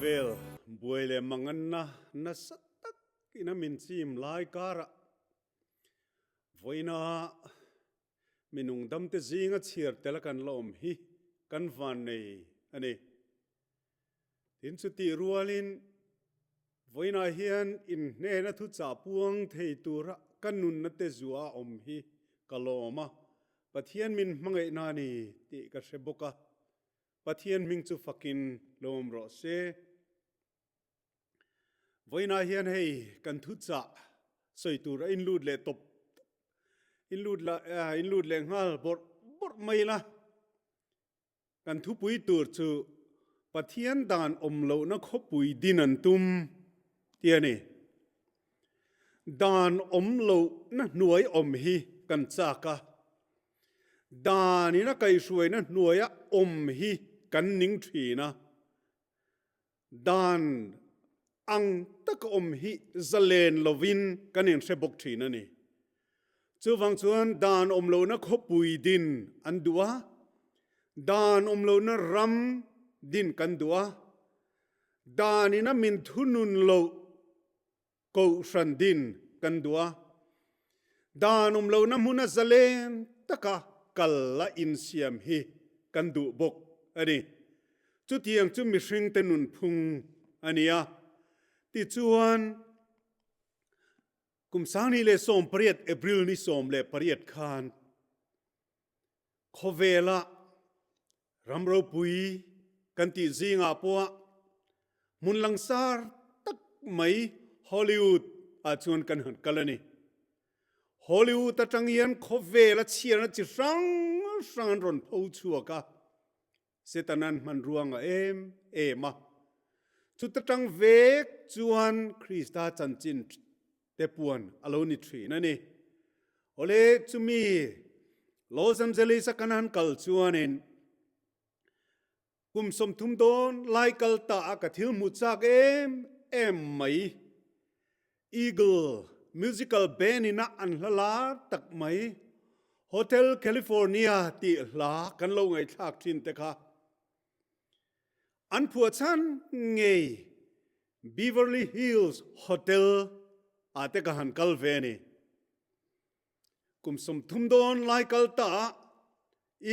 Khawvel buai leh manganna nasa tak ina min chim lai karah vawiina minung damte zinga chhiar tel a kan la awm hi kan van nei a ni. Tin chutih rualin vawiinah hian inhnena thuchah puang thei tura ka nunna te zua a awm hi ka lawm a, Pathian min hmangaihna a ni tih ka hre bawk a, Pathian hming chu fakin lo awm rawh se. Vawiinah hian hei kan thuchah sawi tur a inlut leh tawp inlut la inlut leh nghal bawrh bawrh mai la. Kan thupui tur chu Pathian dan awm lohna khawpui din an tum tih a ni. Dan awm lohna hnuai awm hi kan chak a, danin a kaihhruaina hnuaia awm hi kan ning thin a. Dan ang taka awm hi zalen lovin kan inhre bawk thin a ni. Chuvang chuan dan awm lohna khawpui din an duh a, dan awm lohna ram din kan duh a, danin a min thunun loh Kohhran din kan duh a, dan awm lohna hmuna zalen taka kal la insiam hi kan duh bawk a ni. Chutiang chu mihringte nunphung a ni a. Tichuan, kum 2018 April ni 18 khan Khawvela ram ropui kan tih zingah pawha hmun langsar tak mai Hollywood ah chuan kan han kal a ni. Hollywood atang hian khawvela chhiarna chi hrang hrang an rawn pho chhuak a, Setanan hmanrua ngah em em a. Chuta tang vek chuan Krista chanchin te puan a lo ni thin a ni. Awle chumi Los Angeles a kan han kal chuanin kum 30 dawn lai kal ta a ka thil hmu chak em em mai Eagle Musical Band ina an hla lar tak mai Hotel California tih hla kan lo ngaihthlak thin te kha An phuah chhan ngei Beverly Hills Hotel ah te ka han kal ve a ni. Kum 30 dawn lai kal ta ah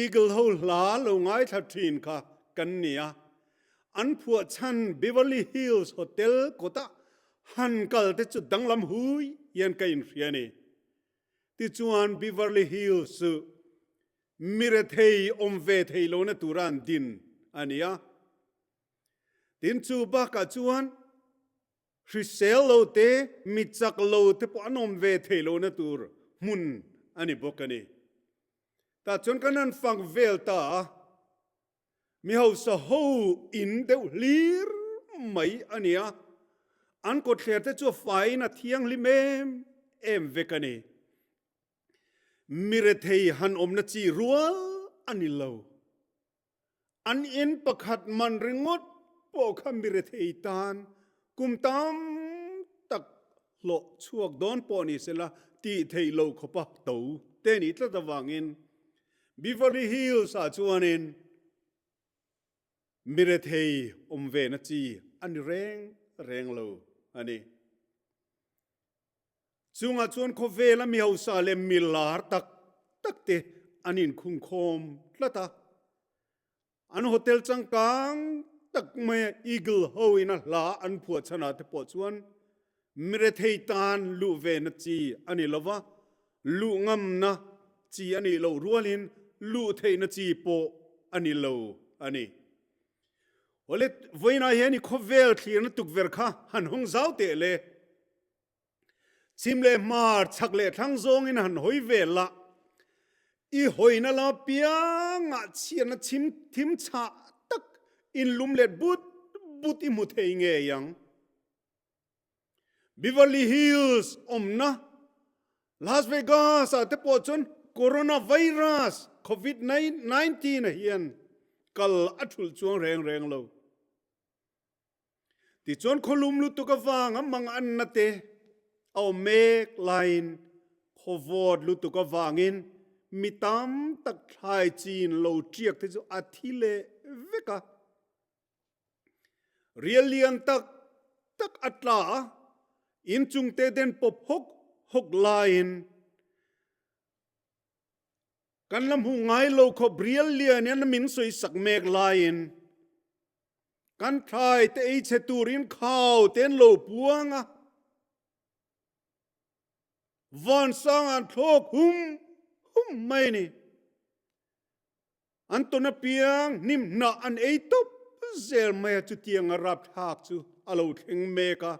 Eagle ho hla lo ngaithla thin kha kan ni a. An phuah chhan Beverly Hills Hotel kawtah han kal te chu danglam hui hian ka inhria a ni. Tichuan Beverly Hills chu mi rethei awm ve thei lohna tura an din a ni a. Tin, chu bakah chuan hrisel lo te, mi chak lo te pawh an awm ve thei lohna tur hmun a ni bawk a ni. Tah chuan kan han fak vel ta a, mi hausa ho in deuh hlir mai a ni a, an kawtthler te chu a faiin a thianghlim em em vek a ni. Mi rethei han awmna chi rual a ni lo. An in pakhat man ringawt pawh kha mi rethei tan kum tam tak hlawh chhuak dawn pawh ni sela tih theih loh khawpa to te nih tlat avangin Beverly Hills ah chuanin mi rethei awm ve na chi a ni reng reng lo a ni. Chungah chuan khawvela mi hausa leh mi lar tak tak te an inkhungkhawm tlat a. An hotel changkang tak maia Eagle ho in a hla an phuah chhanah te pawh chuan mi rethei tan luh ve na chi a ni lo va, luh ngamna chi a nih loh rualin luh theihna chi pawh a ni lo a ni. Awle, vawiinah hian i khawvel thlirna tukverh kha han hawng zau teh le. Chhim leh hmar, chhak leh thlang zawngin han hawi vel la, i hawina la piangah chhiatna chhim thim chhah tak inlum let but but i hmu thei ngei ang. Beverly Hills awmna Las Vegas ah te pawh chuan Coronavirus Covid 19 a hian kal a thulh chuang reng reng lo. Tichuan khawlum lutuk avanga mang anna te a awm mek laiin khawvawt lutuk avangin mi tam tak thlai chin lo tiak te chu a thi leh vek a. Rial lian tak tak a tla a, inchungte den pawp hawk hawk laiin kan la hmuh ngai lo khawp rial lian in min sawi sak mek laiin kan thlai te ei chhe turin khau te an lo puang a. Vansang an thlawk hum hum mai a ni. An tawn apiang hnim hnah an ei tawp zel mai a, chutiang a rapthlak chu a lo thleng mek a.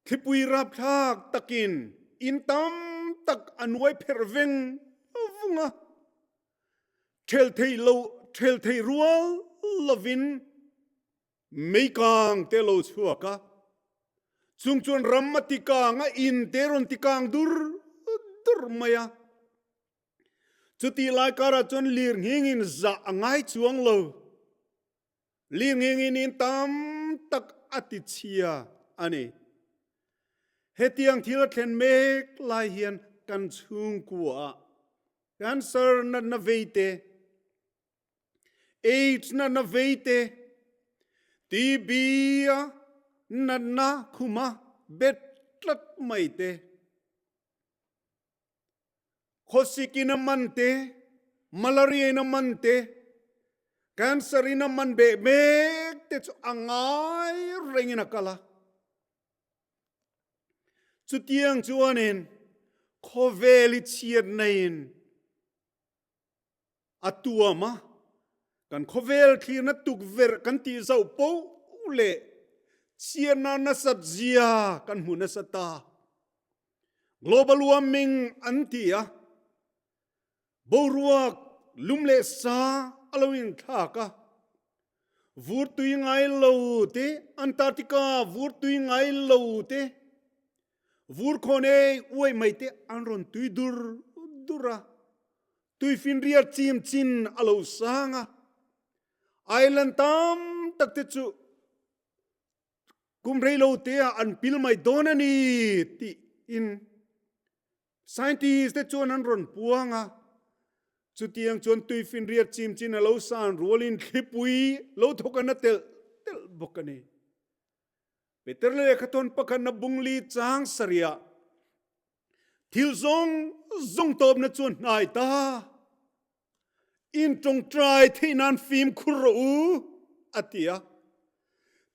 Thlipui rapthlak takin in tam tak a nuai pherh veng vung a, ṭhel thei lo ṭhel thei rual lovin Meikang te lo chhuak a, chung chuan ram a ti kang a, in te rawn ti kang dur dur mai a. Chutih lai karah chuan lirnghingin zah a ngai chuang lo. Lirnghingin in tam tak a ti chhia a ni. Hetiang thil a thlen mek lai hian kan chhungkuaah cancer natna vei te, AIDS natna vei te, TB a natna khuma bet tlat mai te, khawsik in a man te, malaria in a man te, cancer in a man beh mek te chu a ngai rengin a kal a. Chutiang chuanin khawvel i chhiat neiin A tuam a, kan khawvel thlirna tukverh kan tih zauh poh leh chhiarna nasat zia kan hmu nasa ta. Global warming an ti a, boruak lum leh sa a lo inthlak a, vur tui ngai lo te, Antarctica vur tui ngai lo te, vur khawn ei uai mai te an rawn tui dur dur a. Tuifinriat chim chin a lo sang a, island tam tak te chu kum rei lo te ah an pil mai dawn a ni tiin scientist te chuan an rawn puang a. Chutiang chuan tuifinriat chim chin a lo san rualin thlipui lo thawk an a telh telh bawk a ni. Peter lehkhathawn pakhatna bungli chang sarih ah Thil zawng zawng tawpna chuan hnai ta. In tawngtai theih nan fimkhur rawh u, a ti a.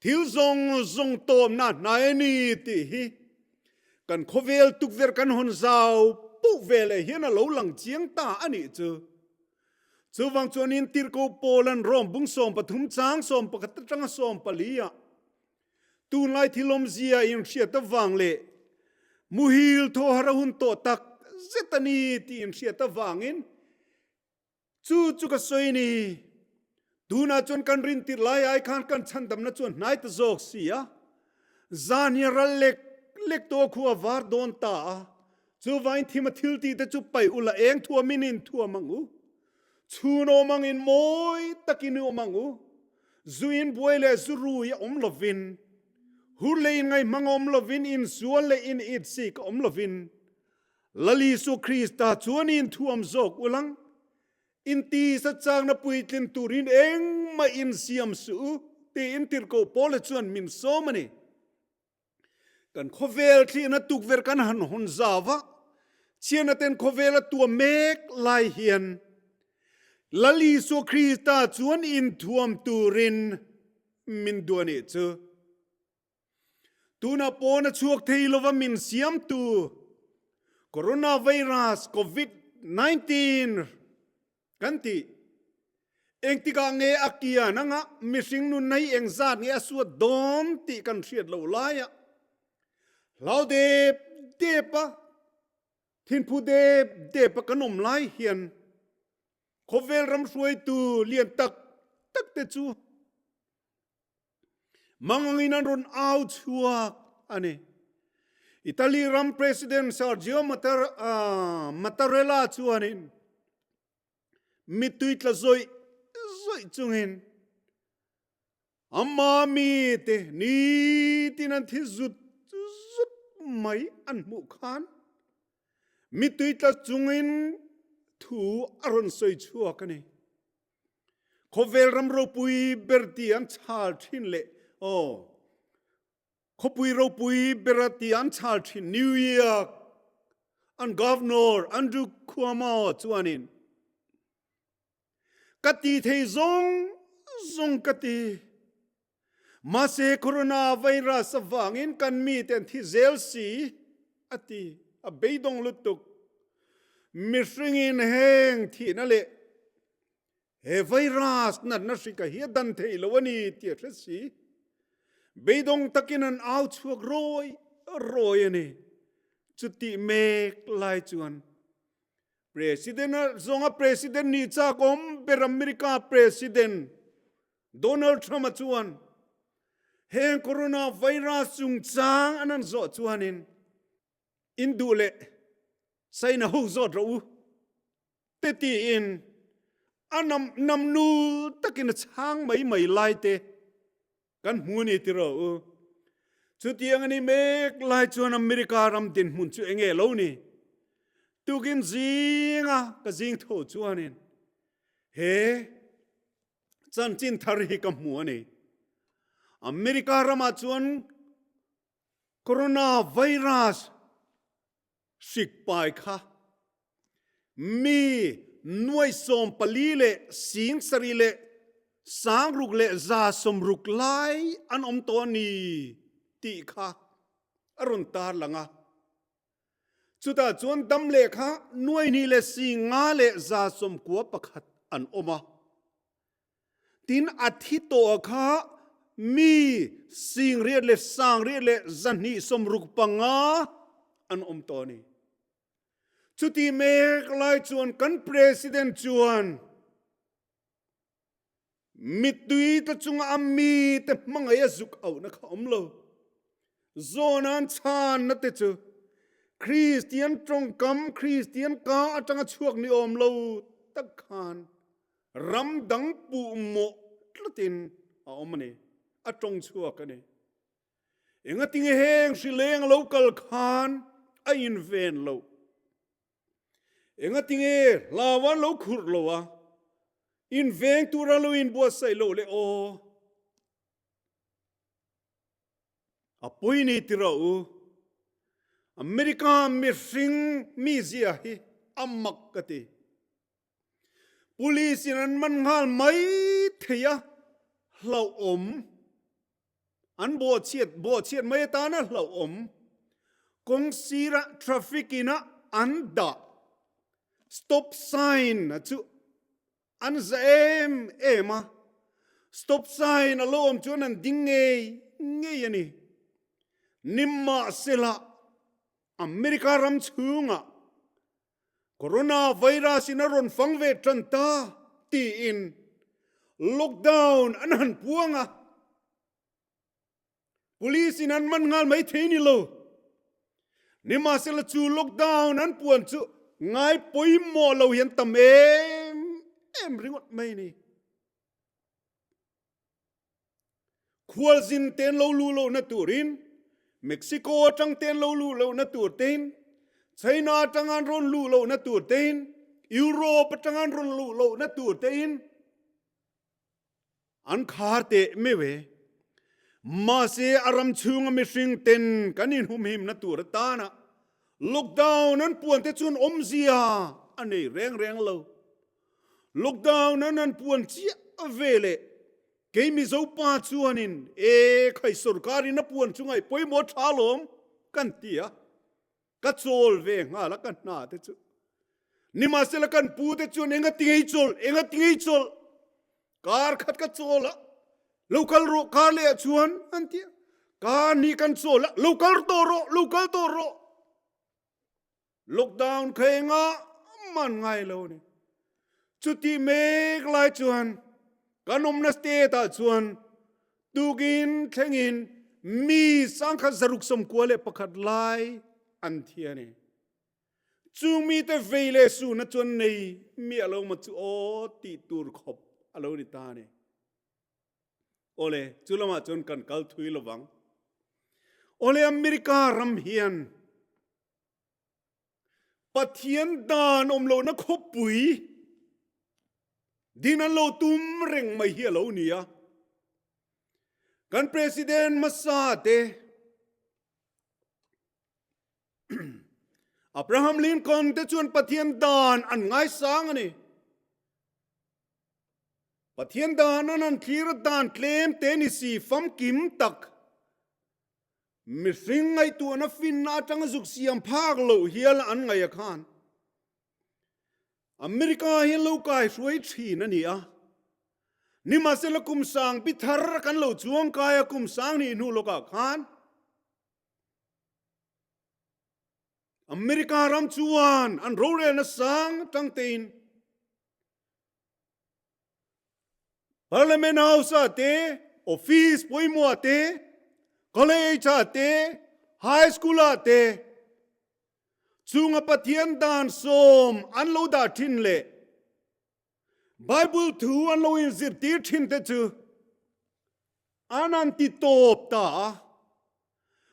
Thil zawng zawng tawpna hnai a ni tih hi kan khawvel tukverh kan hawn zau poh ve leh hian a lo lang chiang ta a nih chu. Chuvang chuan in tirhkoh Paula'n Rom bung 13 chang 11 atanga 14 ah Tunlai thil awmzia inhriat avang leh muhil thaw har a hun tawh tak zet a ni tih inhriat avangin chu chu ka sawi ni. Tunah chuan kan rintir lai ai khan kan chhandamna chuan hnai ta zawk si a, zan hi a ral lek lek tawh a khu a var dawn ta a, chuvangin thim a thil tih te chu paih ula eng thuamin in thuam ang u. Chhun awm angin mawi takin i awm ang u. Zu in buai leh zu rui a awm lovin, hur leh in ngaihmang a awm lovin, insual leh in itsik a awm lovin, Lal Isua Krista chuan in thuam zawk ulang, in tisa chakna puitlin turin engmah in siam suh u, tiin Tirhkoh Paula chuan min sawm a ni. Kan khawvel thlihna tukverh kan han hawn zau a, chhiarna ten khawvel a tuam mek lai hian Lal Isua Krista chuan inthuam turin min duh a nih chu. Tunah pawn a chhuak thei lova min siamtu Coronavirus Covid 19 Kan ti. Engtikah nge a kian anga mihring nun hi engzat nge a suat dawn tih kan hriat loh laia hlau dep dep a, thinphu dep dep a kan awm lai hian khawvel ram hruaitu lian tak tak te chu Mangangin an rawn au chhuak a ni. Italy ram President Sergio Mattarella chuanin mittui tla zawih zawih chungin ama mite nitin an thi zut zut mai an hmuh khan mittui tla chungin thu a rawn sawi chhuak a ni. Khawvel ram ropui ber ti an chhal thin leh aw khawpui ropui bera ti an chhal thin New York an Governor Andrew Cuomo chuanin Ka ti thei zawng zawng ka ti. Mahse corona virus avangin kan mite an thi zel si a ti. A beidawng lutuk. Mihringin heng thihna leh he virus natna hrika hi a dan thei lo a ni tih a hre si. Beidawng takin an au chhuak rawi rawi a ni. Chutih mek lai chuan President a zawnga President ni chak awm ber America President Donald Trump a chuan heng corona virus chungchang an an zawh chuanin in duh leh China ho zawt rawh u te tiin a nam nam nul takin a chhang mai mai lai te Kan hmu a ni ti rawh u. Chutiang a ni mek lai chuan America ram dinhmun chu enge lo ni? Tukin zinga ka zing tho chuanin he chanchin thar hi ka hmu a ni. America ramah chuan coronavirus Hrik pai kha mi nuai 14 leh sing sarih leh sang ruk leh 160 lai an awm tawh a ni tih kha a rawn tar lang a. Chutah chuan dam leh kha nuai hnih leh 50 leh 91 an awm a. Tin, a thi tawh kha mi 80 leh 100 leh 265 an awm tawh a ni. Chuti mek lai chuan kan President chuan mittui te chunga a mite hmangaih a zuk auhna kha awm lo. Zawhna an chhanna te chu Kristian tawngkam, Kristian ka atanga chhuak ni awm lo tak khan ram dang puh mawh tlatin a awm a ni, a tawng chhuak a ni. Engatinge heng hrileng a lo kal khan a inven loh? Engatinge hlau an lo khurh lo a, inveng tura lo inbuatsaih loh le aw? A pui ni ti rawh u. America mihring mizia hi a mak ka ti. Police in an man nghal mai thei a, hlauhawm. An bawhchhiat bawhchhiat mai atana hlauhawm. Kawng sira traffic ina an dah stop sign a chu An za em em a, stop sign a lo awm chuan an ding ngei ngei a ni. Nimahsela, America ram chhungah Corona virus in a rawn fang ve tan ta tiin lockdown an han puang a. Police in an man nghal mai thei ni lo. Nimahsela chu lockdown an puan chu ngai pawimawh lo hian tam em em ringawt mai ni. Khualzin ten lo lu lo na turin Mexico atang ten lo lu lo na tur tein China atang an rawn lu lo na tur tein Europe atang an rawn lu lo na tur tein An khar teh meuh e. Mahse a ram chhunga mihring ten kan inhumhimna tur atana lockdown an puan te chuan awmzia a nei reng reng lo. Lockdown an an puan chiah veleh kei Mizo pa chuanin e khai sorkarin a puan chu ngaih pawimawh tha lawm kan ti a. Ka chawl ve nghal a ka hna te chu. Nimahsela kan pu te chuan enga tingei chawl, enga tingei chawl. Kar khat ka chawl a, lo kal rawh kar leh ah chuan an ti a. Kar ni kan chawl a, lo kal tawh rawh, lo kal tawh rawh. Lockdown kha enga man ngai lo ni. Chuti mek lai chuan kan awmna state ah chuan Tukin thlengin mi sangkhat 691 lai an thi a ni. Chung mite vei leh suhna chuan nei miah lo maw chu aw tih tur khawp a lo ni ta a ni. Awle, chu lamah chuan kan kal thui lovang. Awle, America ram hian Pathian dan awm lohna khawpui. Din an lo tum reng mai hi a lo ni a. Kan President hmasa te Abraham Lincoln te chuan Pathian dan an ngaisang a ni. Pathian dan an an thlir a dan tlem te ni si famkim tak mihring ngaihtuahna finna atanga zuk siam phak loh hial an ngaih a khan America hi lo kai hruai thin a ni a. Nimahsela kum sang pi thar kan lo chuang kai a kum sang nih hnu lawkah khan America ram chuan an rorelna sang tang tein Parliament House ah te, office pawimawh ah te, college ah te, high school ah te, chunga Pathian dan sawm an lo dah thin leh Bible thu an lo inzirtir thin te chu an an ti tawp ta a.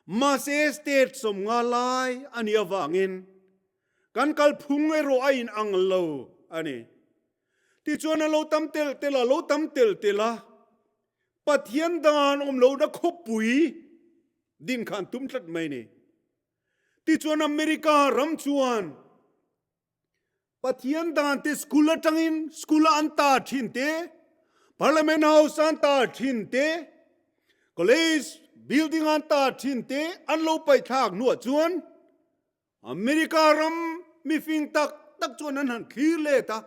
Mahse state 50 lai a nih avangin kan kalphung erawh a inang lo a ni. Tichuan a lo tam telh telh a, lo tam telh telh a, Pathian dan awm lohna khawpui din kha an tum tlat mai a ni. Tichuan America ram chuan Pathian dan te school atangin school a an tar thin te, Parliament House an tar thin te, College building an tar thin te an lo paihthlak hnuah chuan America ram mifing tak tak chuan an han thlir let a,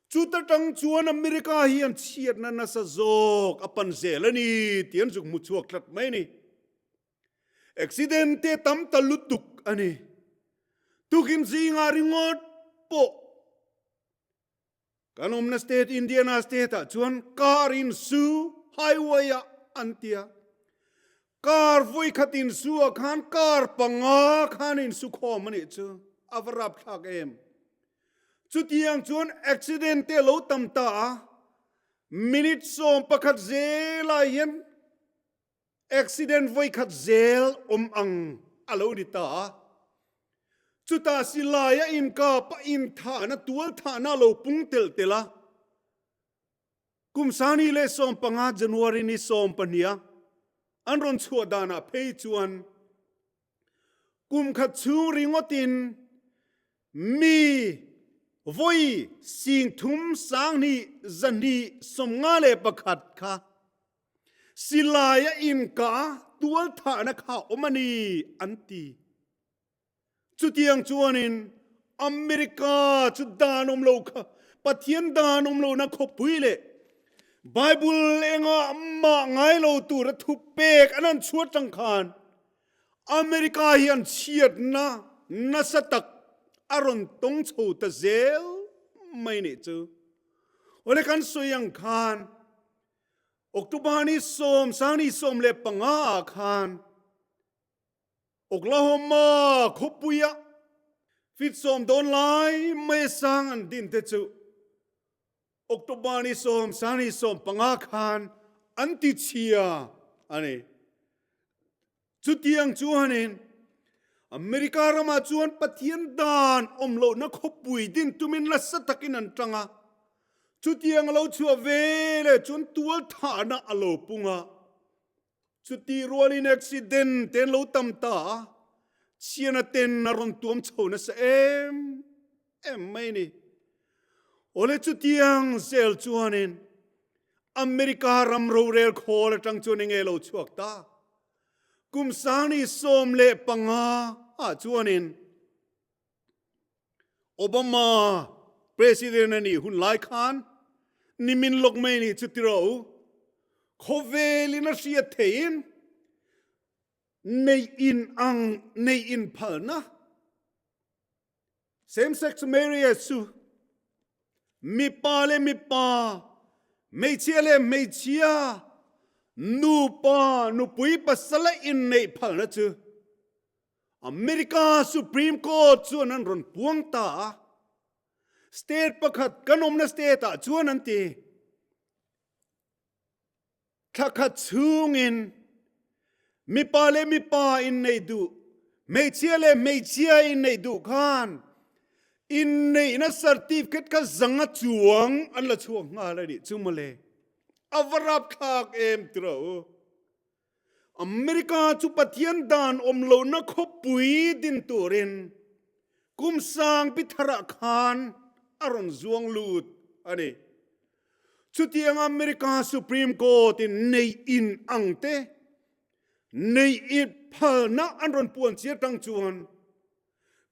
chuta tang chuan America hian chhiatna nasa zawk a pan zel a ni tih an zuk hmu chhuak tlat mai a ni. Accident te tam ta lutuk a ni. Tukin zingah ringawt pawh Kan awmna state Indiana state ah chuan car in su highway ah an tia. Car vawi khat in su ah khan car panga khan in su khawm a nih chu. A va rapthlak em. Chutiang chuan accident te lo tam ta a, minute 11 zelah hian Accident vawikhat zel awm ang a lo ni ta a. Chutah silai a inkap a inthahna tualthahna a lo pung telh telh a. Kum 2015 January ni 12 a an rawn chhuah danah phei chuan kum khat chhung ringawtin mi vawi 32,251 kha Silai a inkah tualthahna kha awm a ni, an ti. Chutiang chuanin America chu dan awm lo kha Pathian dan awm lohna khawpui leh Bible engah mah ngai lo tura thu pek an han chhuat tang khan America hian chhiatna nasa tak a rawn tawng chho ta zel mai nih chu. Awle kan sawi ang khan October ni sawm sang ni 15 ah khan Oklahoma khawpuia fit sawm dawn lai mai sang an din te chu October ni sawm sang ni 15 khan an ti chhia a ni. Chutiang chuanin America ramah chuan Pathian dan awm lohna khawpui din tumin nasa takin an tang a. Chutiang a lo chhuah ve leh chuan tual thahna a lo pung a. Chuti rualin accident te an lo tam ta a, chhiana ten a rawn tuam chho nasa em em mai a ni. Awle chutiang zel chuanin America ram rorel khawl atang chuan enge lo chhuak ta? Kum 2015 ah chuanin Obama president a nih hun lai khan nimin lawk mai ni chu tiro khawvelin a hriat theiin nei in ang nei in phalna Same sex marriage chu mipa leh mipa, hmeichhia leh hmeichhia, nupa nupui pasal a inneih phalna chu America Supreme Court chuan an rawn puang ta a. State pakhat kan awmna state ah chuan an ti. Thla khat chhungin mipa leh mipa inneih duh, hmeichhia leh hmeichhia inneih duh khan. Inneihna certificate kha zanga chuang an la chhuak nghal a nih chu mawle. A va rapthlak em tiraw u. America chu Pathian dan awm lohna khawpui din turin kum sangpi tharah khan a rawn zuang lut a ni. Chutiang America Supreme Court in neih in ang te, neih i phalna an rawn puan chiar tang chuan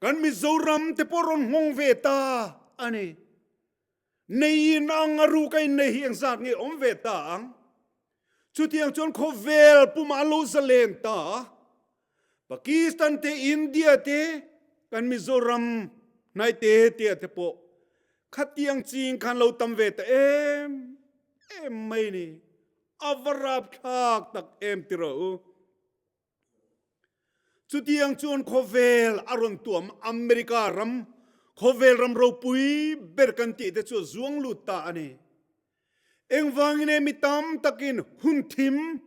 kan Mizoram te pawh rawn nghawng ve ta a ni. Nei in ang a ruk a innei hi engzat nge awm ve ta ang? Chutiang chuan khawvel pumah an lo zalen ta a, Pakistan te, India te, kan Mizoram hnai te te te pawh khatiang ching khan lo tam ve ta em em mai ni. A va rapthlak tak em tiraw u. Chutiang chuan khawvel a rawn tuam America ram, khawvel ram ropui ber kan tih te chu a zuang lut ta a ni. Engvangin e mi tam takin hun thim,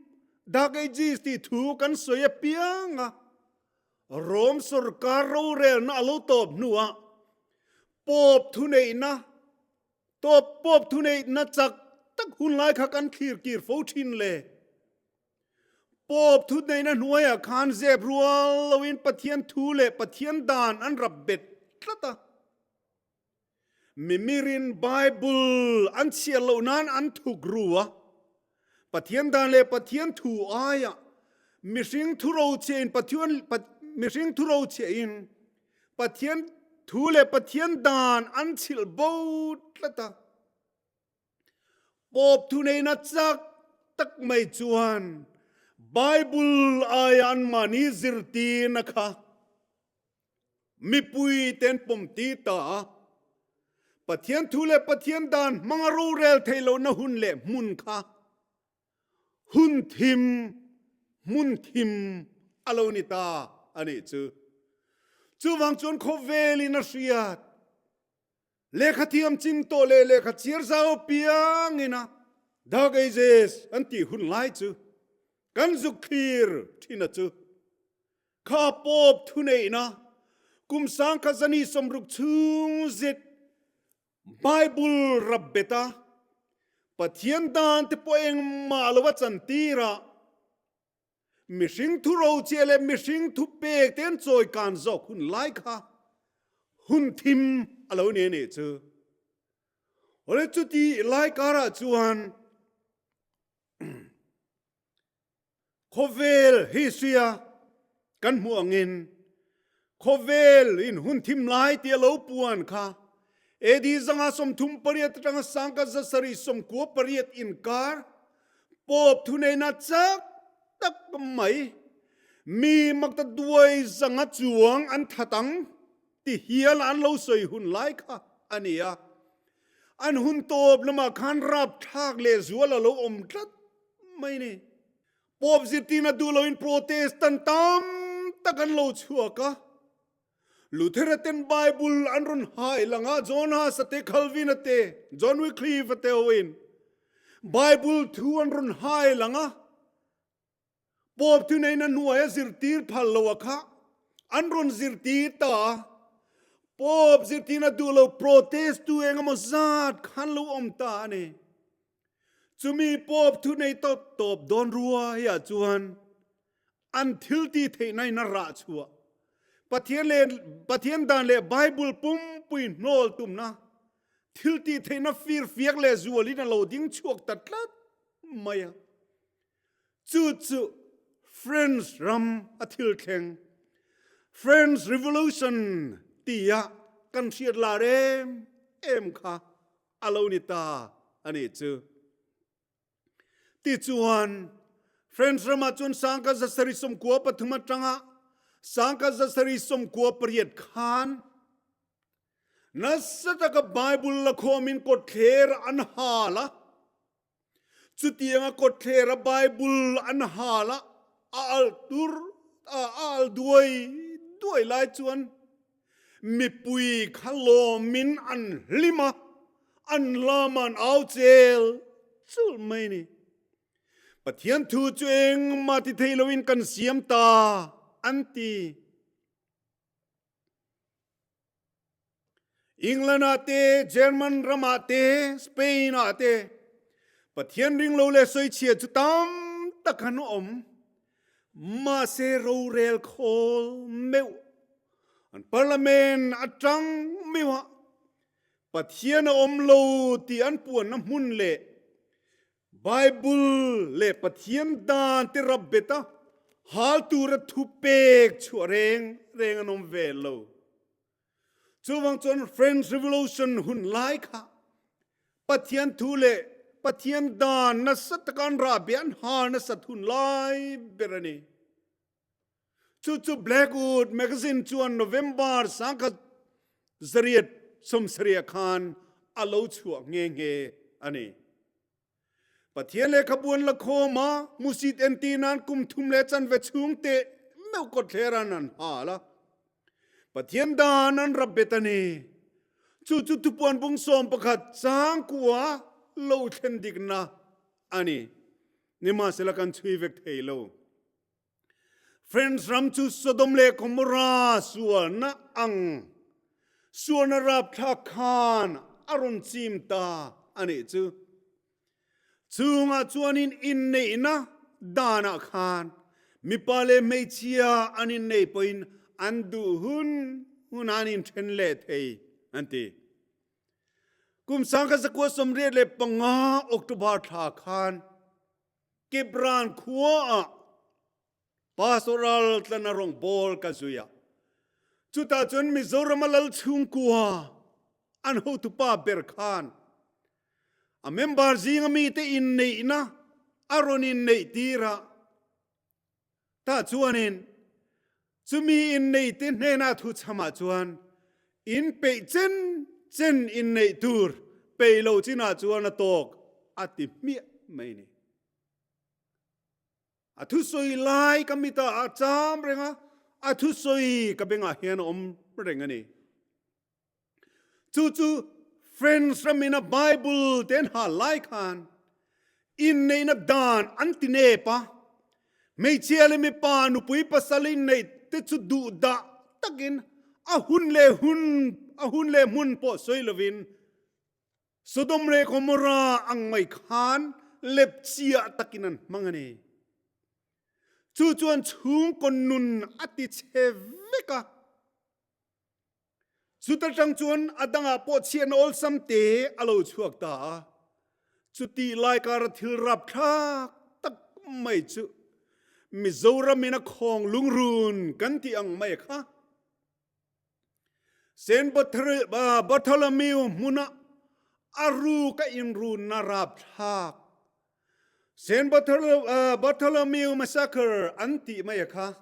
Dark Ages, tih thu kan sawi apiang a, Rome sorkar rorelna a lo tawp hnuah Pope thuneihna, tawp Pope thuneihna chak tak hunlai kha kan thlir kir fo thin le. Pope thutneihna hnuaiah khan zep rual loin Pathian thu leh Pathian dan an rap bet tlat a. Mimirin Bible an chhiar loh nan an thuk ru a. Pathian dan leh Pathian thu aiah mihring thu rochhiahin Pathian mihring thu rochhiahin Pathian thu leh Pathian dan an chhilh bo tlat a. Pope thuneihna chak tak mai chuan Bible aia anmahni zirtirna kha mipui te an pawm tir ta a. Pathian thu leh Pathian dan hmanga rorel theih lohna hun leh hmun kha hun thim, hmun thim a lo ni ta a nih chu. Chuvang chuan khawvelin a hriat. Lehkha thiam chin tawh leh lehkha chhiar zau piangin a Dark Ages an tih hun lai chu kan zuk thlir thin a chu. Kha Pope thuneihna kum sangkha zani sawmruk chhung zet Bible rap bet a, Pathian dan te pawh engmah lo a chantir a, Mihring thu rochia leh mihring thu pek te an chawi kan zawk hun lai kha hun thim a lo ni a nih chu. Awle chuti lai karah chuan khawvel history a kan hmuh angin Khawvel in hun thim lai tia lo puan kha AD 138 atanga 1998 inkar Pope thuneihna chak tak mai mi makta duai zanga chuang an that ang ti hial an lo sawi hun lai kha a ni a. An hun tawp lamah khan rapthlak leh zual a lo awm tlat mai ni. Pope zirtirna duh loin Protestant tam tak an lo chhuak a. Luthera ten Bible an rawn hai lang a, John Huss a te, Calvin a te, John Wycliffe a te hoin Bible thu an rawn hai lang a. Pope thuneihna hnuaia zirtir phal lo a kha an rawn zirtir ta a. Pope zirtirna duh lo protest tu engemaw zat khan lo awm ta a ni. Chumi Pope thu nei tawp tawp dawn ruaiah chuan an thil ti theihna in a rah chhuah. Pathian leh Pathian dan leh Bible pumpui hnawl tumna thil ti theihna firfiak leh zualin a lo ding chhuak ta tlat mai a. Chu chu French ram a thil thleng, French Revolution tia kan hriat lar em em kha a lo ni ta a nih chu. Tichuan, French ramah chuan sangka zasarih 13 atanga sangka zasarih 98 khan nasa taka Bible la khawmin kawtthler an hal a. Chutianga kawtthlera Bible an hal a, a alh tur a alh duai duai lai chuan mipui kha lawmin an hlim a, an lam an au chel chul mai ni. Pathian thu chu engmah ti thei loin kan siam ta an ti. England-ah te, German ramah te, Spain-ah te Pathian ring lo leh sawichhia chu tam tak an awm. Mahse rorel khawl meuh an parliament atang meuha Pathian a awm lo tih an puanna hmun leh Bible leh Pathian dan te rap bet a hal tura thupek chhuah reng reng an awm ve lo. Chuvang chuan French Revolution hun lai kha Pathian thu leh Pathian dan nasa taka an rah beh an ha nasat hun lai ber a ni. Chu chu Blackwood Magazine chuan November 1970 khan a lo chhuah nghe nghe a ni. Pathian lehkhabu an la khawm a, hmusit entir nan kum thum leh chanve chhung teh meuh kawtthler an an hal a. Pathian dan an rap bet a ni. Chu chu thupuan bung 11 changkua lo thlen dikna a ni. Nimahsela kan chhui vek thei lo. French ram chu Sodom leh Gomorrah sualna ang sualna rapthlak khan a rawn chim ta a nih chu. Chungah chuanin inneihna danah khan mipa leh hmeichhia an inneih pawhin an duh hun hun an inthen leh thei an ti. Kum 1985 October thla khan Kipran khuaah pastoral tlana rawngbawl ka zui a. Chutah chuan Mizoram a lal chhungkua an hotupa ber khan a member zinga mite inneihna a rawn inneih tir a. Tah chuanin chumi inneite hnena thu chhamah chuan in peih chen chen inneih tur peih loh chinah chuan a tawk a ti hmiah mai ni. A thusawi lai ka mitah a cham reng a, a thusawi ka bengah hian a awm reng a ni. Chu chu French ramina Bible te an hal lai khan inneihna dan an ti nep a, hmeichhia leh mipa nupui pasal inneih te chu duh dah takin a hun leh hun a hun leh hmun pawh sawi lovin Sodom leh Gomorrah ang mai khan lepchiah takin an hmang a ni. Chu chuan chhungkaw nun a ti chhe vek a. Chuta tang chuan a dangah pawh chhiatna awlsam te a lo chhuak ta a. Chutih lai kara thil rapthlak tak mai chu Mizoram in a khawng lungrun kan tih ang mai kha. Saint Bartholomew hmuna a ruk a inrunna rapthlak Saint Bartholomew Massacre an tih mai kha.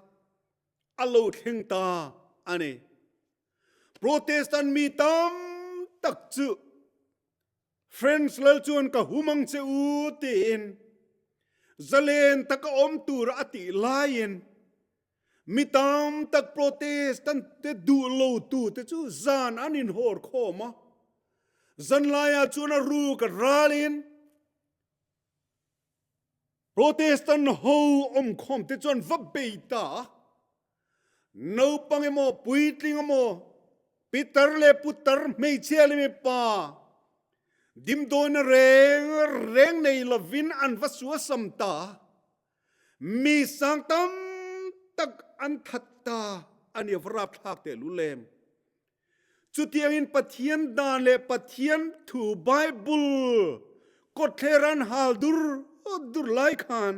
a lo thleng ta a ni. Protestant mi tam tak chu French lal chuan ka hum ang che u tiin zalen taka awm tur a tih laiin mi tam tak Protestant te duh lo tu te chu zan an inhawr khawm a, zanlaiah chuan a ruk ralin Protestant ho awmkhawm te chuan va bei ta a, naupang emaw puitling emaw pitar leh putar hmeichhia leh mipa dimdawina reng reng nei lovin an va suasam ta a, mi sang tam tak an that ta a ni a va rapthlak tehlul em. Chutiangin Pathian dan leh Pathian thu Bible kawtthler an hal dur dur lai khan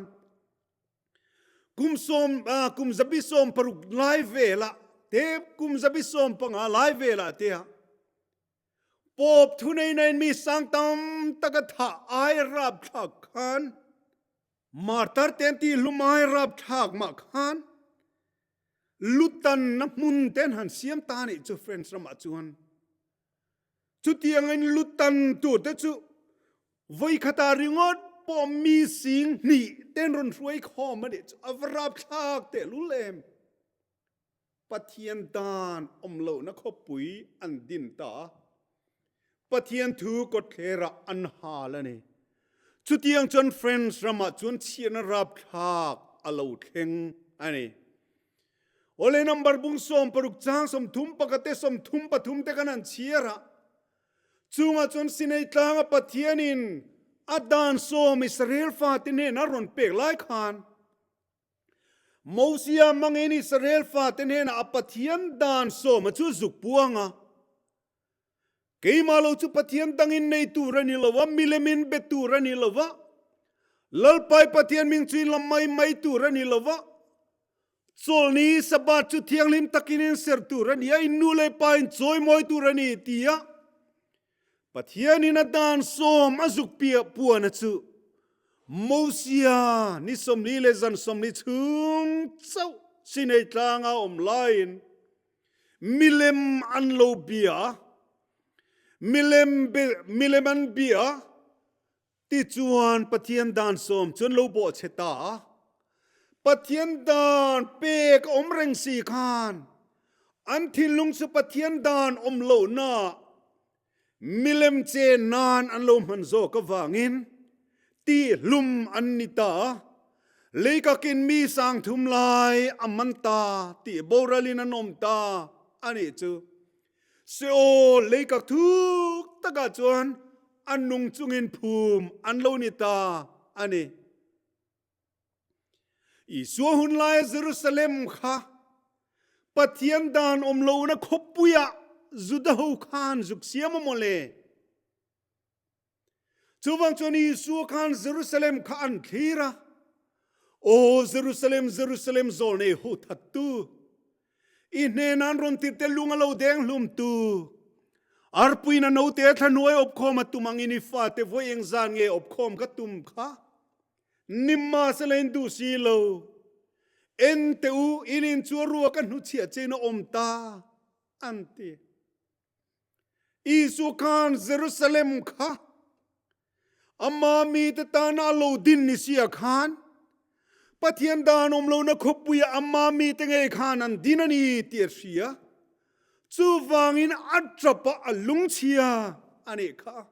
kum sawm kum zabi 60 lai velah te kum zabi 15 lai velah te a Pope thuneina in mi sang tam taka thah ai rapthlak khan Martar te an tih hlum ai rapthlak mah khan Lutanna hmun te an han siam ta nih chu French ramah chuan. Chutiangin lutan tur te chu vawikhatah ringawt pawh mi sing hnih te an rawn hruai khawm a nih chu a va rapthlak tehlul em. Pathian dan awm lohna khawpui an din ta a, Pathian thu kawtthlerah an hal a ni. Chutiang chuan French ramah chuan chhiatna rapthlak a lo thleng a ni. Awle number bung 60 chang 31 te 33 te kan han chhiar a. Chungah chuan Sinai tlanga Pathianin a dan sawm Israel fate hnena a rawn pek lai khan Mosia hmangin Israel fate hnenah a Pathian dan sawma chu zuk puang a. Keimah lo chu Pathian dangin nei tur a ni lo a, milemin be tur a ni lo va, Lalpai Pathian ming chu in la mai mai tur a ni lo va, Chawlni Sabbath chu thianghlim takin in serh tur a ni a, in nu leh pa in chawimawi tur a ni, ti a Pathianin a dan sawm a zuk piah puana chu Mosia ni 40 leh zan 40 chhung chauh Sinai tlanga awm laiin milem an lo bia a, milem milem an bia a, Tichuan, Pathian dan sawm chuan lo bawh che ta a, Pathian dan pek a awm reng si khan an thinlung chu Pathian dan awm lohna milem chen nan an lo hman zawk avangin tihhlum an ni ta a, leikakin mi 3000 lai a man ta tih boralin an awm ta a nih chu. Seol leikak thuk takah chuan a nung chungin phum an lo ni ta a ni. Isua hun laia Jerusalem kha Pathian dan awm lohna khawpuiah Juda ho khan zuk siam a maw le? Chuvang chuan Isua khan Jerusalem kha an thlir a, Aw Jerusalem, Jerusalem zawlnei ho thattu, i hnena an rawn tirhte lung a lo deng hlumtu, arpuiin a note a thlahnuai awpkhawm a tum angin i fate vawi engzan nge awpkhawm ka tum kha nimahsela in duh si lo. En teh u, in in chu a ruak a hnuchhiah chein a awm ta, an ti. Isua khan Jerusalem kha ama mite tana a lo din ni sia khan Pathian dan awm lohna khawpuia ama mite ngei khan an din a ni tih a hria. Chuvangin a tapa a lungchhia a nih kha.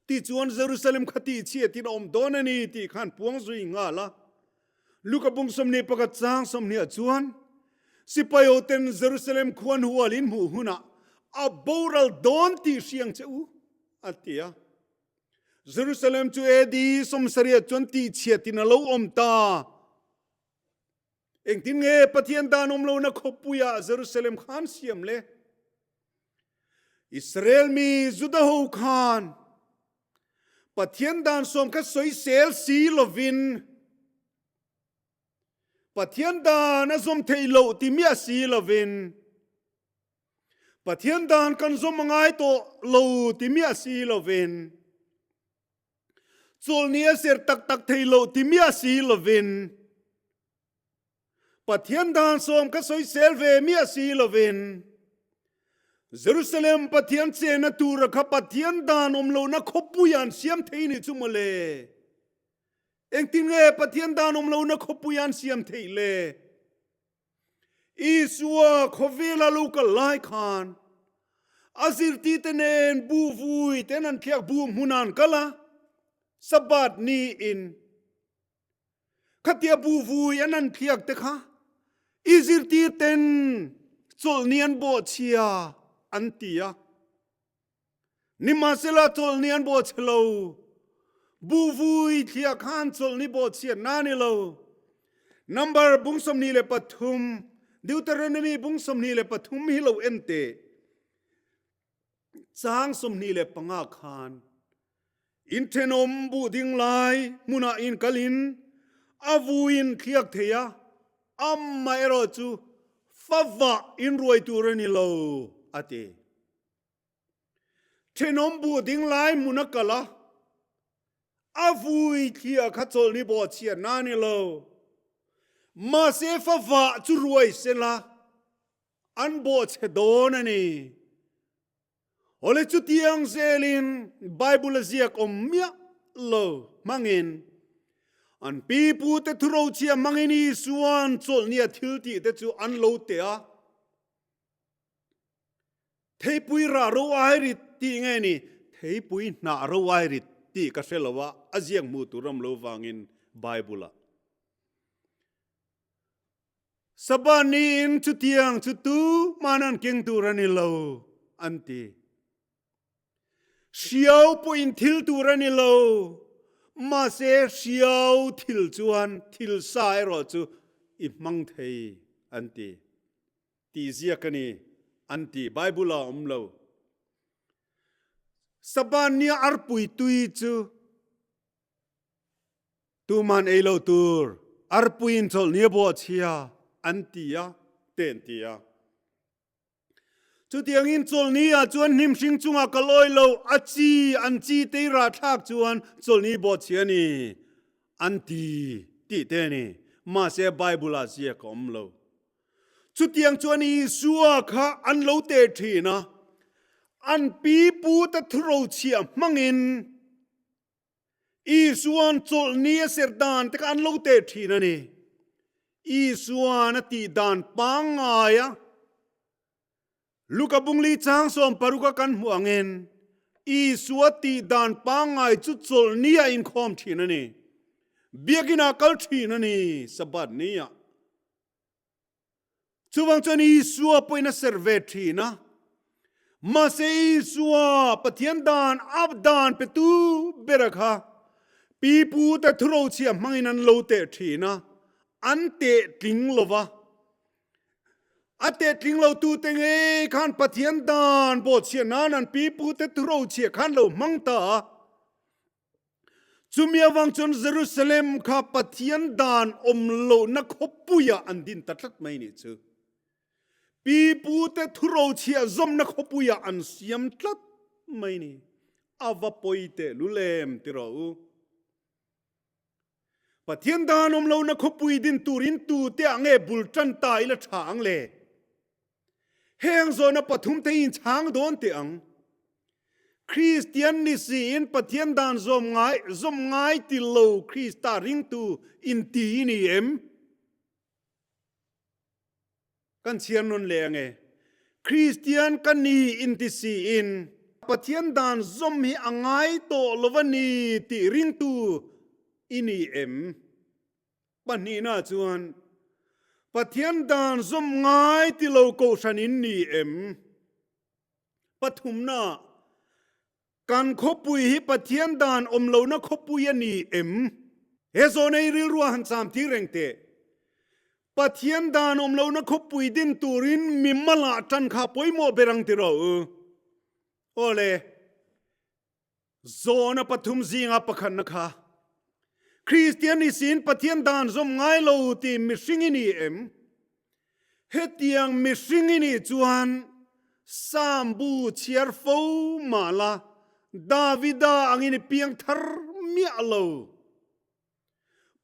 Tichuan Jerusalem kha tihchhiatin a awm dawn a ni tih khan puang zui nghal a. Luka bung 21 chang 20 ah chuan sipai hoten Jerusalem khuan hual in hmuh hunah a boral dawn tih hriang che u a ti a. Jerusalem chu AD 70 chuan tihchhiatin a lo awm ta. Engtin nge Pathian dan awm lohna khawpuiah Jerusalem khan siam le? Israel mi Juda ho khan Pathian dan sawm kha sawisel si lovin Pathian dan a zawm theih loh ti miah si lovin Pathian dan kan zawm a ngai tawh lo ti miah si lovin Chawlni a ser tak tak thei loh ti miah si lovin Pathian dan sawm kha sawisel ve miah si lovin Jerusalem Pathian chenna tura kha Pathian dan awm lohna khawpui an siam thei ni chu mawle. Engtin nge Pathian dan awm lohna khawpui an siam theih le? Isua khawvela lo kal lai khan a zirtite nen bu vui ten an thliak bu hmun an kal a, Sabbath ni in Khatia bu vui an an thliak te kha i zirtir ten chawlhni an bawhchhia an ti a. Nimahsela chawlhni an bawhchhe lo. Bu vui thliak khan chawlhni bawhchhiat na ni lo. Number bung 23, Deuteronomy bung 23 hi lo en teh. Chang 25 khan in thenawm buh ding lai hmunah in kalin a vuin thliak thei a, amaherawh chu favah in ruai tur a ni lo, a ti. Thenawm buh ding lai hmuna kal a, a vui thliah kha chawlhni bawhchhiatna a ni lo. Mahse favah chu ruai sela an bawhchhe dawn a ni. Awle chutiang zelin Bible a ziak awm miah lo hmangin an pi pute thurochhia hmangin Isua'n chawlhnia thil tih te chu an lo teh a. Theipui rah ro ai rit tih nge ni? Theipui hnah ro ai rit tih ka hre lo a, a ziak hmuh tur awm lo vangin Bible-ah. Sabbath niin chutiang chu tu man an keng tur a ni lo, an ti. Hriau pawhin thil tur a ni lo, mahse hriau thil chuan thil sa erawh chu i hmang thei an ti. Tih ziak a ni an ti. Bible ah a awm lo. Saban nia arpui tui chu tuman ei lo tur, arpuiin chawlh nia bawh chhia an ti a, te an ti a. Chutiangin chawlhni ah chuan hnim hring chungah ka lawi lo, a chi an chi tei rah thlak chuan chawlhni bawhchhia a ni an ti tih te a ni. Mahse Bible ah ziak a awm lo. Chutiang chuan Isua kha an lo teh thin a, an pipu te thurochhiah hmangin Isua'n chawlhni a serh dan te kha an lo teh thin a ni. Isua'n a tih dan pangngai a, Luka bungli chang 60 a kan hmuh angin Isua tih dan pangngai chu chawlhni a inkhawm thin a ni. Biakinn ah kal thin a ni Sabbath ni ah. Chuvang chuan Isua pawhin a serh ve thin a. Mahse Isua Pathian dan a dan petu bera kha pipu te thurochhia hmangin an lo teh thin a, an teh tling lo va. A teh tling lo tu te ngei khan Pathian dan bawhchhiah nan an pipu te thurochhia khan lo hmang ta a. Chumi avang chuan Jerusalem kha Pathian dan awm lohna khawpuiah an din ta tlat mai nih chu. Pipute thurochhiah zawmna khawpuiah an siam tlat mai ni. A va pawi teh lul em ti rawh u. Pathian dan awm lohna khawpui din turin tute ah nge bul tan ta ila tha ang le? Heng zawhna pathum te hi inchhang dawn teh ang. Kristian ni siin Pathian dan zawm ngai zawm ngai ti lo Krista ringtu inti i ni em? Kan chhiar nawn leh ange. Kristian ka ni inti siin Pathian dan zawm hi a ngai tawh lo a ni tih ringtu i ni em? Pahnihna chuan, Pathian dan zawm ngai ti lo kohhran in ni em? Pathumna, Kan khawpui hi Pathian dan awm lohna khawpui a ni em? He zawhna hi rilru a han cham tir reng teh. Pathian dan awm lohna khawpui din turin mi malah tan kha pawimawh ber ang ti rawh u. Awle. Zawhna pathum zinga pakhatna kha, Kristian ni siin Pathian dan zawm ngai lo tih mihring i ni em? Hetiang mihring i nih chuan Sam bu chhiar fo mah la, Davida angin i piang thar miah lo.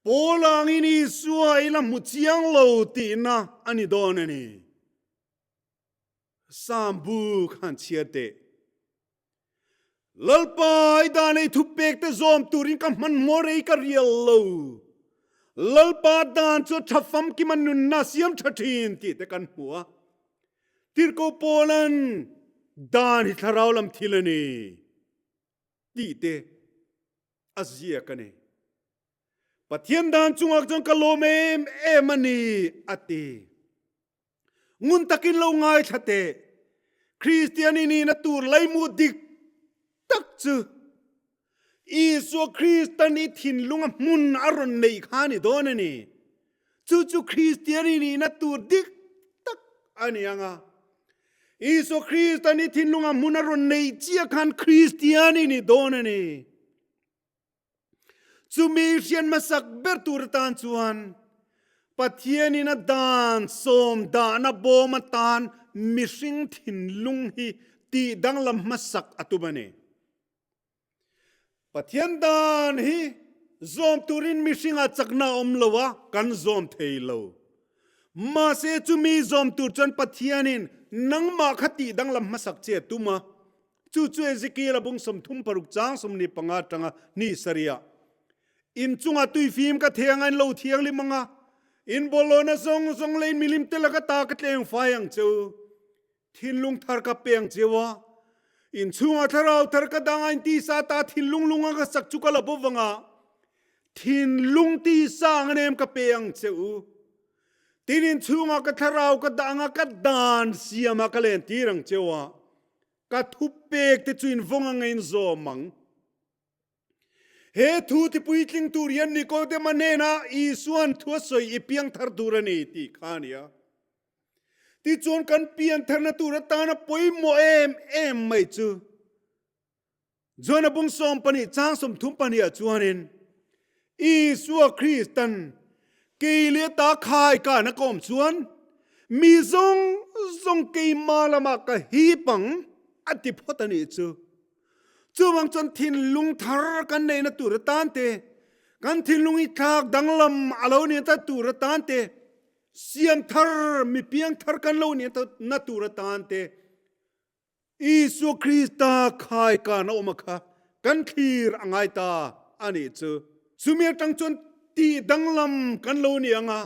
Paula angin Isua i la hmu chiang lo tihna a ni dawn a ni. Sam bu khan chhiar teh. Lalpa i dan ei thupek te zawm turin ka hmanhmawh rei ka rial lo. Lalpa dan chu tha famkim a nunna siam tha thin tih te kan hmu a. Tirhkoh Paulan dan hi thlarau lam thil a ni tih te a ziak a ni. Pathian dan chungah chuan ka lawm em em a ni a ti. Ngun takin lo ngaithla teh. Kristian i nihna tur leimu dik tak chu Isua Kristan i thinlunga hmun a rawn neih kha a ni dawn a ni. Chu chu Kristian i nihna tur dik tak a ni ang a. Isua Kristan i thinlunga hmun a rawn neih chiah khan Kristian i ni dawn a ni. Chumi hriat hmasak ber tur atan chuan Pathianin a dan sawm dahna bawm atan mihring thinlung hi tih danglam hmasak a tum a ni. Pathian dan hi zawm turin mihringah chakna a awm lo a, kan zawm thei lo. Mahse chumi zawm tur chuan Pathianin nangmah kha tih danglam hmasak che a tum a, Chu chu Ezekiel a bung 36 chang 25 atanga ni sarih in chunga tuifim ka thei anga in lo thianghlim anga in bawlhlawhna zawng zawng leh in milim te laka ta ka tleng fai ang cheu. Thinlung thar ka pe ang cheu a, in chhunga thlarau thar ka dang a in tisa ta thinlung lunga ka sak chu ka la bawk vanga thinlung tisa ang nem ka pe ang cheu. Tin in chhunga ka thlarau ka dah anga ka dan siama ka len tir ang cheu a. Ka thupek te chu in vawng anga in zawm ang. He thu ti puitling tur hian Nikodema hnenah Isua'n thu a sawi i piang thar tur a ni tih kha a ni a. Tichuan kan pian tharna tur atana pawimawh em em mai chu John-a bung 12 chang 32 ah chuanin Isua Kristan kei leh ta khai kana ka awm chuan mi zawng zawng keimah lamah ka hip ang a ti phawt a nih chu. Chuvang chuan thinlung thar kan neihna tur atan te, kan thinlung i thlak danglam a lo nih ta tur atan te, siam thar, mi piang thar kan lo nih na tur atan te, Isua Krista khai kan a awm a kha kan thlir a ngai ta a nih chu. Chumi atang chuan tih danglam kan lo ni ang a,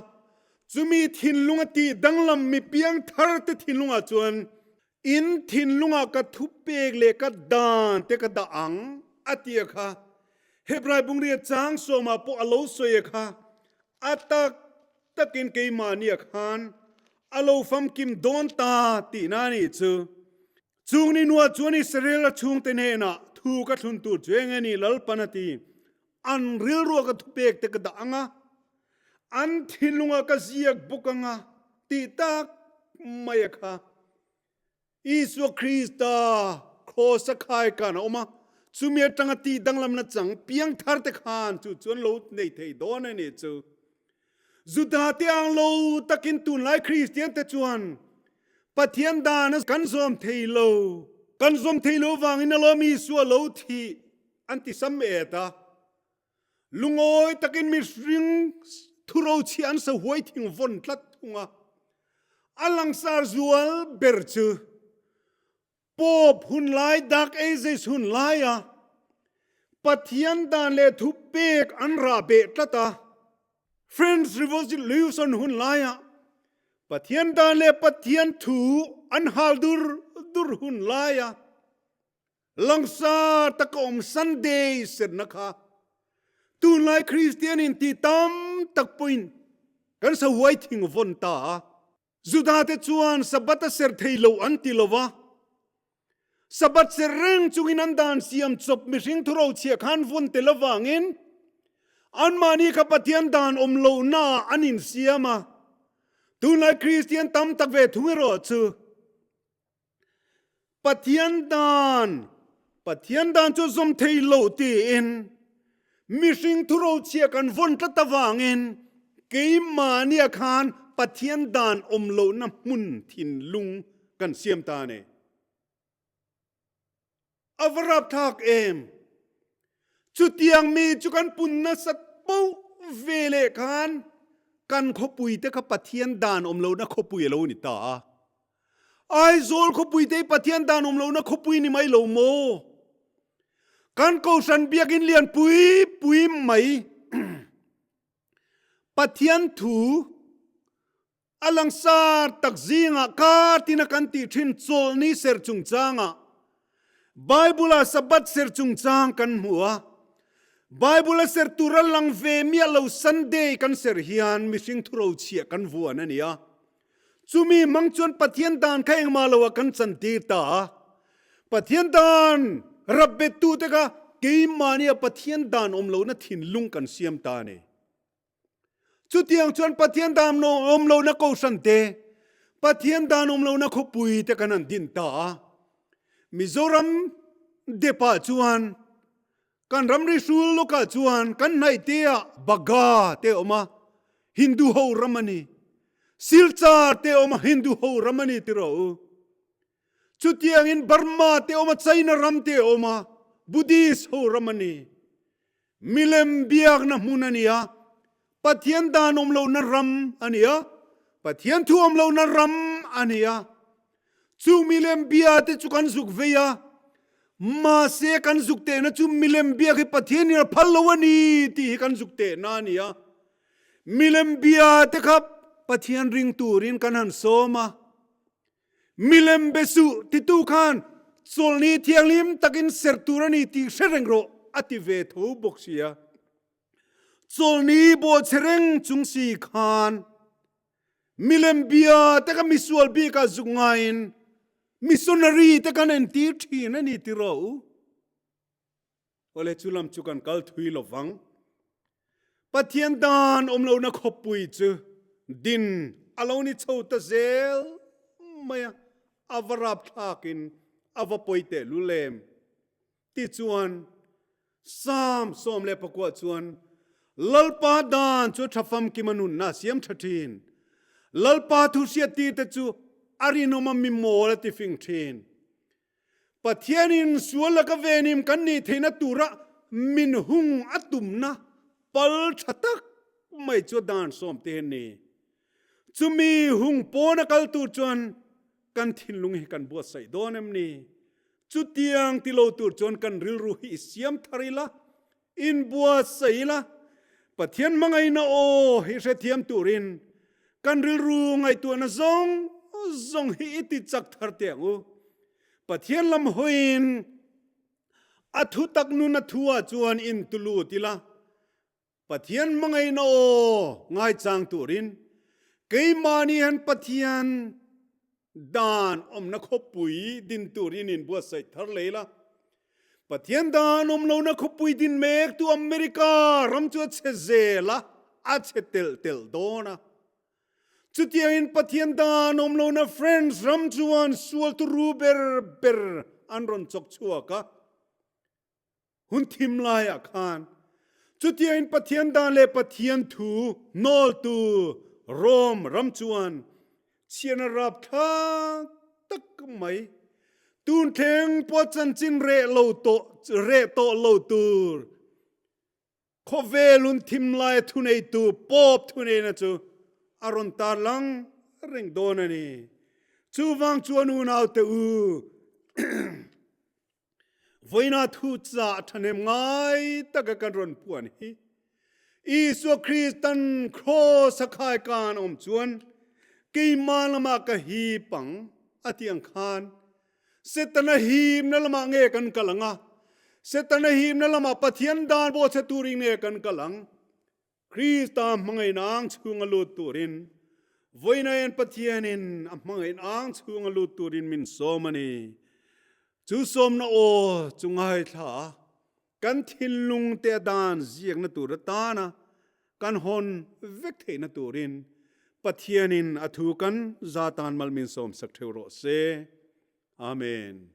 chumi thinlunga tih danglam mi piang thar te thinlungah chuan In thinlungah ka thupek leh ka dan te ka dah ang, a ti a kha. Hebrai bungria chang sawmah pawh a lo sawi a kha, A tak takin keimahni a khan a lo famkim dawn ta tihna a nih chu. Chung ni hnuah chuan Israel a chhungte hnenah thu ka thlun tur chu eng nge ni Lalpan a ti, An rilruah ka thupek te ka dah ang a, an thinlungah ka ziak bawk ang a tih tak mai a kha. Isua Krista kraws a khai khan a awm a, chumi atanga tih danglamna chang piang thar te khan chu chuan lo nei thei dawn a ni chu. Juda te ang lo takin tunlai Kristian te chuan Pathian dan a kan zawm thei lo, kan zawm thei lo vangin alawm Isua lo thih an ti sam et a. Lungawi takin mihring thurochhiah an sa huai thing vawn tlat thung a. A langsar zual ber chu Pope hun lai, Dark Ages hun laia Pathian dan leh thu pek an rah beh tlat a. French Revolution hun laia Pathian dan leh Pathian thu an hal dur dur hun laia Langsar taka awm Sunday serna kha tunlai Kristian in tih tam tak pawhin kan sa huai thing vawn ta a. Juda te chuan Sabbath a ser thei lo an ti lo va, Sabbath ser reng chungin an dan siam chawp mihring thurochhiah khan vawn tel avangin anmahni kha Pathian dan awm lohnaah an insiam a. Tunlai Kristian tam tak ve thung erawh chu Pathian dan, Pathian dan chu zawm thei lo tiin mihring thurochhia kan vawn tlat avangin keimahnia khan Pathian dan awm lohna hmun thinlung kan siam ta a ni. A va rapthlak em! Chutiang mi chu kan pun nasat poh ve leh khan kan khawpui te kha Pathian dan awm lohna khawpui a lo ni ta a. Aizawl khawpui te hi Pathian dan awm lohna khawpui ni mai lo maw? Kan Kohhran biakinn lian pui pui mai Pathian thu A langsar tak zingah kar tina kan tih thin chawlhni ser chungchangah Bible-a Sabbath ser chungchang kan hmu a. Bible-a ser tur a lang ve miah lo Sunday kan ser hian mihring thurochhiah kan vuan a ni a. Chumi hmang chuan Pathian dan kha engmah loah kan chantir ta a. Pathian dan rap bettute kha keimahnia Pathian dan awm lohna thinlung kan siam ta a ni. Chutiang chuan Pathian dan awm lohna kohhran te, Pathian dan awm lohna khawpui te kan han din ta a. Mizoram depah chuan kan ramri hrul lawkah chuan kan hnaih teah Baga te a awm a, Hindu ho ram a ni. Silchar te a awm a, Hindu ho ram a ni ti rawh u. Chutiangin Burma te a awm a, China ram te a awm a, Buddhist ho ram a ni. Milem biakna hmun a ni a, Pathian dan awm lohna ram a ni a, Pathian thu awm lohna ram a ni a. Chu milem bia te chu kan zuk vei a, mahse kan zuk tehna chu milem biak hi Pathian in a phal lo a ni tih hi kan zuk tehna a ni a. Milem bia te kha Pathian ring turin kan han sawm a. Milem be suh titu khan chawlhni thianghlim takin serh tur a ni tih hre reng rawh a ti ve tho bawk sia. Chawlhni bawhchhe reng chung si khan milem bia te kha misual bikah zuk ngaiin. Missionary te kan entir thin a ni ti rawh u. Awle chu lam chu kan kal thui lo vang. Pathian dan awm lohna khawpui chu din a lo ni chho ta zel mai a, a va rapthlakin a va pawi teh lul em. Tichuan, Psalm 16 chuan Lalpa dan chu tha famkim a nunna a siam tha thin. Lalpa thu hriattir te chu a rinawm a mi mawl a tifing thin. Pathianin sual laka venim kan nih theihna tura min hung a tumna pal tha tak mai chu dan sawm te ni. Chumi hung pawn a kal tur chuan kan thinlung hi kan buatsaih dawn em ni? Chutiang ti lo tur chuan kan rilru hi i siam thar ila, inbuatsaih ila, Pathian hmangaihna aw hi hrethiam turin kan rilru ngaihtuahna zawng zawng hi i ti chak thar teh ang u. Pathian lam hawiin a thutak nun a thu ah chuan intulut ila, Pathian hmangaihna aw ngaichang turin keimahni hian Pathian dan awmna khawpui din turin inbuatsaih thar lei la. Pathian dan awm lohna khawpui din mek tu America ram chu a chhe zel a, a chhe telh telh dawn a. Chutiangin Pathian dan awm lohna France ram chuan sual turu ber ber an rawn chawk chhuak a. Hun thim laiah khan chutiangin Pathian dan leh Pathian thu hnawltu Rom ram chuan chhiarna rapthlak tak mai tun thleng pawh chanchin reh lo tawh reh tawh lo tur khawvel hun thim laia thuneitu Pope thuneina chu a rawn tarlang reng dawn a ni. Chuvang chuan unaute u Vawiina thu chah ṭhahnem ngai taka kan rawn puan hi Isua Kristan kraws a khai kan awm chuan keimah lamah ka hip ang a tih ang khan Setana himna lamah nge kan kal ang a, Setana himna lamah Pathian dan bawhchhe turin nge kan kal ang? Krista hmangaihna ang chhunga lut turin vawiinain Pathianin a hmangaihna ang chhunga lut turin min sawm a ni. Chu sawmna aw chu ngaithla a, kan thinlung te a dan ziakna tur atana kan hawn vek theihna turin Pathianin a thu kan za tan mal min sawmsak theuh rawh se. Amen.